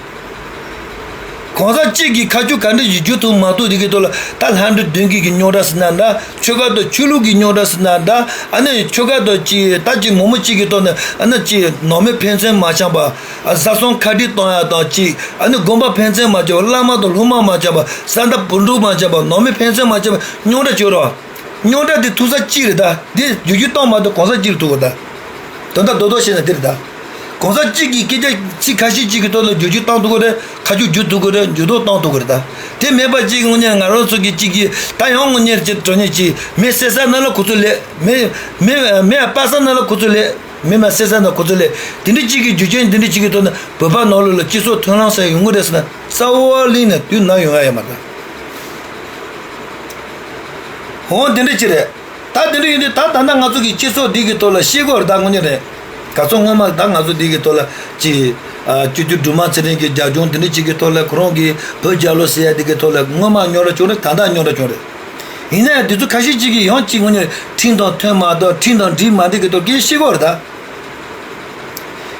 གོང་ས་གཅིག་གིས་ཁ་ཆུ་ག་འདྲ་ཞིག་བསྒྱུར་ཐུབ་མ་ཐུབ་དེ་གི་ཐོག་ལ་ད་ལྷ་འབྲུ་བདུན་གྱི་གི་རྙོག་དྲ་ཟེར་ན་འདྲ། ཆོལ་ཁ་དང་ཆོས་ལུགས་ཀྱི་རྙོག་དྲ་ཟེར་ན་འདྲ། ཨ་ནི་ཆོལ་ཁ་དང་གཅིག་ད་གཅིག་མོ་མོ་གཅིག་གི་ཐོག་ནས་ཨ་ནི་གཅིག་ནང་མི་ཕན་ཚུན་མ་འཆམ་པ། བཟའ་ཚང་ཁ་བྲལ་གཏོང་ཡ་དང་གཅིག་ཨ་ནི་དགོན་པ་ཕན་ཚུན་མ་འཆམ་པ། བླ་མ་དང་སློབ་མ་མ་འཆམ་པ། ས་མཐའ་བོད་འབྲུག་མ་འཆམ་པ། ནང་མི་ཕན་ཚུན་མ་འཆམ་པ། རྙོག་དྲ་བྱོས་རོགས། རྙོག་དྲ་དེ་ཐུག་ས་གཅིག་རེད་ད། དེ་བསྒྱུར་བཅོས་བཏང་མ་ཐུབ་གོང་ས་གཅིག་ལ་ཐུག་གི་རེད་ད། དོན་དག་རྡོག་རྡོག་བཤད་ན་དེ་རེད་ད། གོང་ས་གཅིག་གིས་སྐད་ཆ་ཚིག་ཁ་ཤས་གཅིག་གི་ཐོག་ལ་བསྒྱུར་བཅོས་བཏང་ཐུབ་ཀྱི་རེད། ཁ་ཆུ་བསྒྱུར་ཐུབ་ཀྱི་རེད། འགྱུར་ལྡོག་བཏང་ཐུབ་ཀྱི་རེད་ད། དེ་མེད་པ་གཅིག་དངོས་གནས་ང་རང་ཚོ་གི་གཅིག་གིས་ད་ཡང་དངོས་གནས་ཀྱི་དྲང་གནས་གཅིག་མི་བསད་ས་ན་ལ་ཁོ་ཚོ་ལས། མི་མི་མི་སྤར་ས་ན་ལ་ཁོ་ཚོ་ལས། མི་མ་བསད་ས་ན་ཁོ་ཚོ་ལས། དེ་འདྲ་གཅིག་གི་རྒྱུ་རྐྱེན་དེ་འདྲ་གཅིག་གི་ཐོག་ནས་བོད་པ་ནང་ལོགས་ལ་སྤྱི་ཚོགས་མཐུན་ལམ་ཟེར་ཡོང་གི་རེད་ཟེར་ན་རྩ་བ་ལིང་ནས་དུས་ནམ་ཡོང་ཡ་ཡོད་མ་རེད། འོ་དེ་འདྲ་ཅིག་རེད། ད་དེ་འདྲ་ཡིན་དུས་ད་ད་ལྟ་ང་ཚོ་གི་སྤྱི་ཚོགས་འདི་གི་ཐོག་ལ་ཤེས་དགོས་རེད་ད། དངོས་གནས་རེད། ག་ཚོད་སྔོན་མ་ད་ང་ཚོ་འདི་གི་ཐོག་ལ་ཅིག་ཨ་སྤྱི་འཐུས་སྒྲོལ་མ་ཚེ་རིང་གི་རྒྱབ་ལྗོངས་དེ་འདྲ་ཅིག་གི་ཐོག་ལ་ཁོ་རང་གིས་བོད་རྒྱལ་ལོ་ཟེར་ཡ་འདི་གི་ཐོག་ལ་སྔོན་མ་རྙོག་དྲ་བྱུང་རེད། ད་ལྟ་རྙོག་དྲ་བྱུང་རེད། ཡིན་ན་ཡང་དེ་ཚོ་ཁ་ཤས་ཅིག་གིས་ཡང་ཅིག་དངོས་གནས་ཁྲིམས་དང་མཐུན་མ་གཏོགས་ཁྲིམས་དང་འགྲིག་མ་འགྲིག་གི་ཐོག་གིས་ཤེས་དགོས་རེད་ད།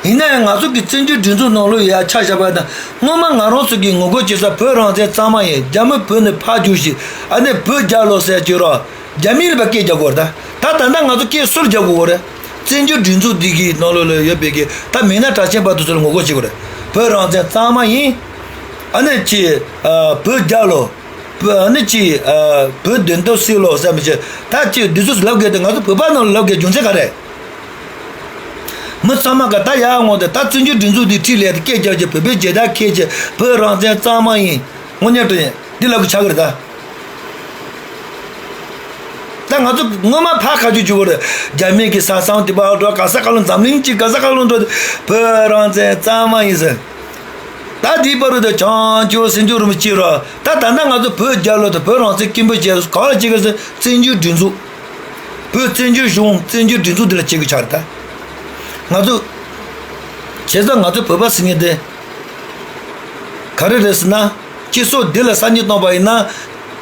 ཡིན་ན་ཡང་ང་ཚོ་གི་བཙན་བྱོལ་སྒྲིག་འཛུགས་ནང་ལོགས་ཡ་ཆ་བཞག་པ་དང་སྔོན་མ་ང་རང་ཚོ་གི་ངོ་རྒོལ་བྱེད་ས་བོད་རང་བཙན་གཙང་མ་ཡིན། རྒྱ་མི་བོད་ནས་ཕར་རྒྱུགས་ཤིག་ཨ་ནི་བོད་རྒྱལ་ལོ་ཟེར་བྱོས་རོགས། རྒྱ་མིའི་ལ་ཕར་སྐད་རྒྱག་དགོས་རེད་ད། ད་ད་ལྟ་ང་ཚོ་སྐད་སུར་རྒྱག་དགོས་རེད། བཙན་བྱོལ་སྒྲིག་འཛུགས་འདི་གི་ནང་ལོགས་ལ་ཡོད་པའི་གི་ད་མི་སྣ་གྲགས་ཅན་པ་དེ་ཚོ་ལ་ངོ་རྒོལ་བྱེད་དགོས་རེད། བོད་རང་བཙན་གཙང་མ་ཡིན། ཨ་ནི་ཅི། ཨ་བོད་རྒྱལ་ལོ། བོད་ཨ་ནི་ཅི། ཨ་བོད་བདེན་མཐའ་གསལ་ལོ་ཟེར་མི་བྱེད། ད་ཅི་འདི་ཚོ་ལབ་དགོས་ཏེ་ང་ཚོ་བོད་པ་ནང་ལ་ལབ་དགོས་རྒྱུ་མཚན་ག་རེ། མི་ཚང་མ་ག་ད་ཡར་འོང་སྟེ་ད་བཙན་བྱོལ་སྒྲིག་འཛུགས་འདི་འཁྲིས་ལས་ཏེ་སྐད་རྒྱག་ཅིག་བོད་པའི་རྒྱལ་དར་འཁྱེར་ཅིག་བོད་རང་བཙན་གཙང་མ་ཡིན། དངོས་གནས་དྲང་འདི་ལབ་དགོས་ཆགས་ཀྱི་རེད་ད། ད་ང་ཚོ་སྔོན་མ་ཕར་ཁ་རྒྱུག་རྒྱུག་གི་རེད། རྒྱ་མི་གི་ས་མཚམས་དེ་པར་འགྲོ། ག་ས་ག་ལ་འཛམ་གླིང་གཅིག་ག་ས་ག་ལ་འགྲོ། བོད་རང་བཙན་གཙང་མ་ཡིན་ཟེར། ད་དེའི་བར་དུ་བྱང་ཆུབ་སེམས་མཆོག་རིན་པོ་ཆེ་རོ། ད་ད་ལྟ་ང་ཚོ་བོད་རྒྱལ་ལོ་དང་བོད་རང་བཙན་སྐད་འབོད་བྱས་ག་ལ་བྱེད་ཀྱི་ཟེར། བཙན་བྱོལ་སྒྲིག་འཛུགས། བོད་བཙན་བྱོལ་གཞུང་བཙན་བྱོལ་སྒྲིག་འཛུགས་འདི་ལ་བྱེད་དགོས་ཆགས་རེད་ད། ང་ཚོ། བྱས་ཙང་ང་ཚོ་བོད་པ་ཟེར་མཁན་དེ། ག་རེ་རེད་ཟེར་ན། སྤྱི་ཚོགས་འདི་ལ་གསར་འགྱུར་གཏོང་པ་ཡིན་ན།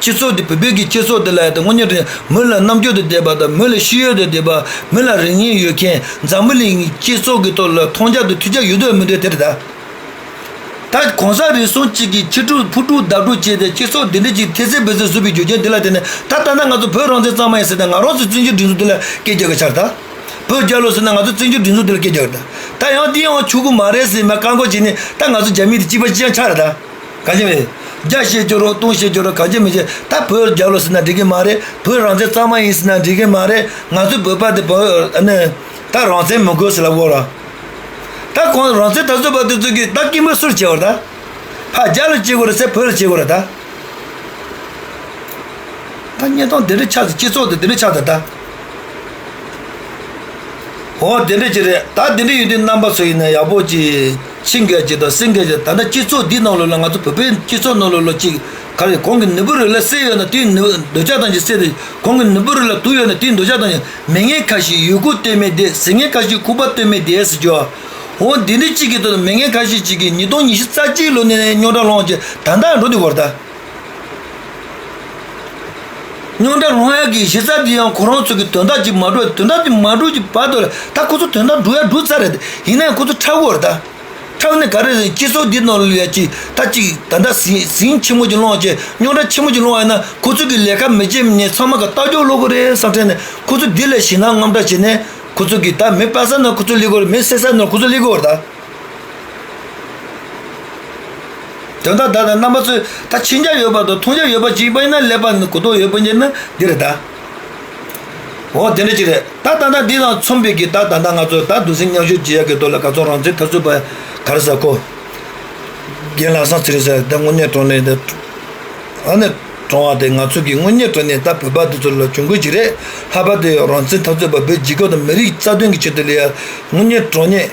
སྤྱི་ཚོགས་འདི་བོད་པའི་གི་སྤྱི་ཚོགས་འདི་ལ་ཡ་དེ་དངོས་གནས་དྲང་མི་ལ་རྣམ་དཔྱོད་དང་ལྡན་པ་དང་མི་ལ་ཤེས་ཡོན་དང་ལྡན་པ་མི་ལ་རིག་གནས་ཡོད་མཁན་འཛམ་བུ་གླིང་གི་སྤྱི་ཚོགས་ཀྱི་ཐོག་ལ་མཐོང་རྒྱ་དང་ཐོས་རྒྱ་ཡོད་དོ་མི་འདོད་དེ་རེད་ད། ད་གོང་ས་རིགས་གསུམ་གཅིག་གིས་ཕྱི་དཀྲུག་ཕུ་དཀྲུག་བརྡབ་དཀྲུག་བྱས་ཏེ་སྤྱི་ཚོགས་འདི་འདྲ་ཅིག་ཐེ་ཚེ་བེ་ཚེ་བཟོས་པའི་རྒྱུ་རྐྱེན་འདི་ལ་བརྟེན་ནས་ད་ལྟ་ན་ང་ཚོ་བོད་རང་བཙན་གཙང་མ་ཡིན་ཟེར་ཏེ་ང་རང་ཚོ་བཙན་བྱོལ་སྒྲིག་འཛུགས་འདི་ལ་སྐད་རྒྱག་གི་ཆགས་རེད་ད། བོད་རྒྱལ་ལོ་ཟེར་ན་ང་ཚོ་བཙན་བྱོལ་སྒྲིག་འཛུགས་འདི་ལ་སྐད་རྒྱག་གི་རེད་ད། ད་ཡང་འདི་ཡང་ཆོག་གི་མ་རེད་ཟེར་མ་བཀག་འགོག་བྱས་ནས་ད་ང་ཚོ་རྒྱ་མི་དེ་གཅིག་པ་གཅིག་རྐྱང་ཆགས་རེད་ད། གང་ཅི་མེད། བརྒྱ་བཤད་རྒྱུ་རོ་སྟོང་བཤད་རྒྱུ་རོ་གང་ཅི་མི་བྱེད། ད་བོད་རྒྱལ་ལོ་ཟེར་ན་འགྲིག་གི་མ་རེད། བོད་རང་བཙན་གཙང་མ་ཡིན་ཟེར་ན་འགྲིག་གི་མ་རེད། ང་ཚོ་བོད་པ་དེ་བོད་ཨ་ནི་ད་རང་བཙན་མི་དགོས་ཟེར་ལབ་དགོས་ར། ད་ཁོང་རང་བཙན་འཐབ་རྩོད་པ་དེ་ཚོ་གིས་ད་སྐད་འབོད་སུར་བྱེད་དགོས་ར་ད། ཕ་རྒྱ་ལ་བྱེད་དགོས་ར་ཟེར་བོད་ལ་བྱེད་དགོས་ར་ད། ད་བརྙན་ཐུང་དེ་འདྲ་ཆགས་ཚེ་སྤྱི་ཚོགས་དེ་དེ་འདྲ་ཆགས་ཚེ་ད། འོ་དེ་འདྲ་ཅིག་རེད། ད་དེ་འདྲ་ཡིན་དུས་རྣམ་པ་ཚོ་ཡིན་ན་ཡག་པོ་ཅིག་ཤེས་དགོས་ཅིག་དང་གསན་དགོས་ཅིག་ད་ལྟ་སྤྱི་ཚོགས་འདི་ནང་ལོགས་ལ་ང་ཚོ་བོད་པའི་སྤྱི་ཚོགས་ནང་ལོགས་ལ་ཅིག་ག་རེ་གོང་གི་ནུས་པ་རེ་ལ་སེལ་ཡོད་ན་དེའི་ནུས་འདོད་ཆགས་དང་ཅིག་སེལ་ཏེ་གོང་གི་ནུས་པ་རེ་ལ་དུག་ཡོད་ན་དེའི་འདོད་ཆགས་དང་ཅིག་མེད་མཁན་ཁ་ཤས་ཡོད་ཁུག་སྟོན་མེད་བསྡད། ཟིན་མཁན་ཁ་ཤས་ཁུག་པ་སྟོན་མེད་བསྡད་ཟེར་རྒྱུ། འོ་འདི་འདྲ་ཅིག་གི་ཐོག་ནས་མེད་མཁན་ཁ་ཤས་ཅིག་གིས་ཉིས་སྟོང་ཉི་ཤུ་རྩ་གཅིག་ལོ་ནས་རྙོག་དྲ་སློང་བྱས་ད་ལྟ་འགྲོ་འདུག་གོ་ར་ད། རྙོག་དྲ་སློང་ཡག་གི་གཞི་རྩ་དེ་ཡང་ཁོ་རང་ཚོ་གི་དོན་དག་ཅིག་མ་འགྲུབ། དོན་དག་དེ་མ་འགྲུབ་ཀྱི་བར་དུ་ལ་ད་ཁོ་ཚོ་དོན་དག་འགྲུབ་ཡག་འགྲུབ་ཚར་རེད། ཡིན་ན་ཡང་ཁོ་ཚོ་ཁྲབ་དགོས་རེད་ད། ཁྲབ་ནས་ག་རེ་རེད། སྤྱི་ཚོགས་འདི་ནང་ལ་ཡ་ཅིག་ད་ཅིག་ད་ལྟ་ཟིང་ཟིང་ཆེན་མོ་ཅིག་སློང་བྱས་རྙོག་དྲ་ཆེན་མོ་ཅིག་སློང་བ་ཡིན་ན་ཁོ་ཚོ་གི་ལས་ཀ་མི་བྱེད་མི་ཉན། ཚང་མ་ག་ལྟ་རྒྱོག་སློག་གི་རེད་བསམ་དྲན་ནས་ཁོ་ཚོ་འདི་ལ་ཞེད་སྣང་དངངས་སྐྲག་བྱས་ནས་ཁོ་ཚོ་གི་ད་མི་སྤར་ས་ན་ཁོ་ཚོ་སླེབས་དགོས་རེད། མི་བསད་ས་ན་ཁོ་ཚོ་སླེབས་དགོས་རེད་ད། དོན་དག་ད་ལྟ་རྣམ་པ་ཚོས་ད་མཁྱེན་རྒྱ་ཡོད་པ་དང་མཐོང་རྒྱ་ཡོད་པ་ཅིག་ཡིན་པ་ཡིན་ན་ཀླད་པ་ནི་གོ་རྟོགས་ཡོད་པ་ཡིན་ན་འདི་རེད་ད། འོ་དེ་འདྲ་ཅིག་རེད། ད་ད་ལྟ་འདི་དང་མཚུངས་པའི་གི་ད་ད་ལྟ་ང་ཚོ་ད་འདུག་སེ་མཉམ་ཞུགས་བྱེད་ཡག་གི་ཐོག་ལ་ག་ཚོད་རང་བཙན་འཐབ་རྩོད་པ་ག་རེ་ཟེར་ཁོ། རྒན་ལགས་སང་ཚེ་རིང་ཟེར་ད་དངོས་གནས་དྲང་གནས་ད། ཨ་ནི་དྲང་བ་དེ་ང་ཚོ་གི་དངོས་གནས་དྲང་གནས་ད་བོད་པ་འདི་ཚོ་ལ་གྱོང་གུད་ཅིག་རེད། ལྷག་པར་དུ་རང་བཙན་འཐབ་རྩོད་པ་བོད་རྒྱལ་ཁབ་དང་མི་རིགས་རྩ་དོན་གྱི་ཆེད་དུ་ལ་ཡ་དངོས་གནས་དྲང་གནས།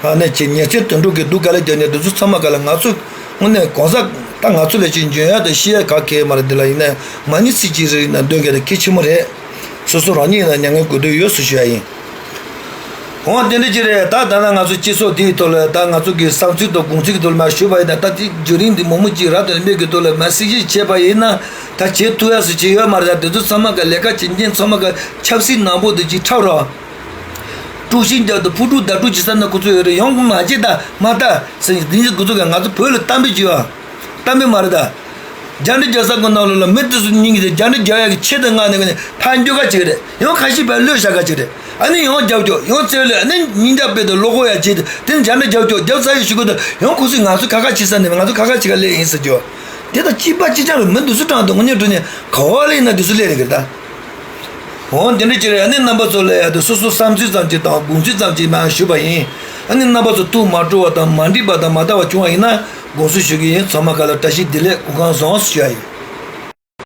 ཨ་ནི་ཅིག་ཉེས་ཅན་དོན་གྲུབ་ཀྱི་སྡུག་ག་ལེར་རྒྱབ་ནས་འདི་ཚོ་ཚང་མ་ག་ལ་ང་ཚོ་དངོས་གནས་གང་ཟག་ད་ང་ཚོ་ལ་ཅིག་འཇོན་ཡག་དང་ཤེས་ཡག་ག་གེ་མ་རེད། འདི་ལ་ཡིན་ན་མ་ཎི་ཚིག་གཅིག་རེ་ཡིན་ན་འདོན་མཁན་དེ་གལ་ཆེན་མོ་རེད། སོ་སོ་རང་ཉིད་ཡིན་ན་མྱ་ངན་དགོས་འདོད་ཡོད་ཟེར་ཞུ་ཡ་ཡིན། འོ་དེ་འདྲ་ཅིག་རེད། ད་ད་ལྟ་ང་ཚོ་སྤྱི་ཚོགས་འདིའི་ཐོག་ལ་ད་ང་ཚོ་གི་བསམ་ཚུལ་དང་དགོངས་ཚུལ་གྱི་ཐོག་ལ་མར་ཞུས་པ་ཡིན་ན་ད་དེ་བརྒྱུད་རིམ་འདི་མང་པོ་ཅིག་རབ་དང་རིམ་པས་ཀྱི་ཐོག་ལ་མར་གཟིགས་ཞིབ་བྱས་པ་ཡིན་ན་ད་བྱེད་ཐུབ་ཡ་སུ་ཅིག་ཡོད་མ་རེད། ད་དེ་ཚོ་ཚང་མ་ག་ལས་ཀ་བྱེད་མཁན་ཚང་མ་ག་ཆབ་སྲིད་ནག་པོ་འདི་ཅིག་འཁྲབ་རོགས། དཀྲུག་ཤིང་རྒྱབ་དང་ཕུ་དཀྲུག་བརྡ་དཀྲུག་བྱེད་ས་ན་ཁོ་ཚོ་ཡོད་རེད། ཡང་མ་བྱེད་དང་མ་ལྟ་ཟེར་ནས་འདི་འདྲ་ཁོ་ཚོ་ག་ང་ཚོ་བོད་ལ་གཏམ་དཔེ་བྱེད་པ། གཏམ་དཔེ་མ་རེད་ད། རྒྱ་འདྲེ་རྒྱག་ས་ཁོ་ནང་ལོགས་ལ་མི་དེ་ཚོ་སྙིང་གི་རྒྱ་འདྲེ་རྒྱག་ཡག་གི་ཆེད་དུ་མངགས་ནས་ཕར་འགྱོ་ག་ཅིག་རེད། ཡང་ཁ་ཤས་ཕར་གློད་བཞག་ག་ཅིག་རེད། ཨ་ནི་ཡང་རྒྱབ་སྐྱོར་ཡང་བཙལ་ལས་ཨ་ནི་ཉིན་རྒྱབ་དཔེ་དང་ལོ་གོ་ཡ་བྱེད་དེ་དེ་རྒྱ་འདྲེ་རྒྱབ་སྐྱོར་རྒྱབ་ཚར་ཡོད་ཞུ་གི་འདུག་ཡང་ཁོ་ཚོས་ང་ཚོ་ཁ་ཁ་བྱེད་ས་ནས་ང་ཚོ་ཁ་ཁ་བྱེད་ག་སླེབས་ཡིན་ཟེར་གྱི་ཡོད། དེ་དང་གཅིག་པ་གཅིག་རྐྱང་རེད། མི་འདི་ཚོ་དྲང་དུ་དངོས་གནས་དྲང་གནས་ག་བ་ལ་ཡིན་ན་འདི་ཚོ་སླེབས་རེད་གི་རེད་ད། འོ་དེ་འདྲ་ཅིག་རེད། ཨ་ནི་རྣམ་པ་ཚོ་ལ་ཡ་དེ་སོ་སོ་བསམ་ཚུལ་ཙམ་ཅིག་དང་དགོངས་ཚུལ་ཙམ་ཅིག་མར་ཞུས་པ་ཡིན། ཨ་ནི་རྣམ་པ་ཚོ་ཐུགས་མ་སྤྲོ་བ་དང་མ་འགྲིག་པ་དང་མ་འདྲ་བ་བྱུང་བ་ཡིན་ན་དགོངས་སེལ་ཞུ་གི་ཡིན། ཚང་མ་ག་ལ་བཀྲ་ཤིས་བདེ་ལེགས་སྐུ་ཁམས་བཟང་ཞུ་ཡ་ཡིན།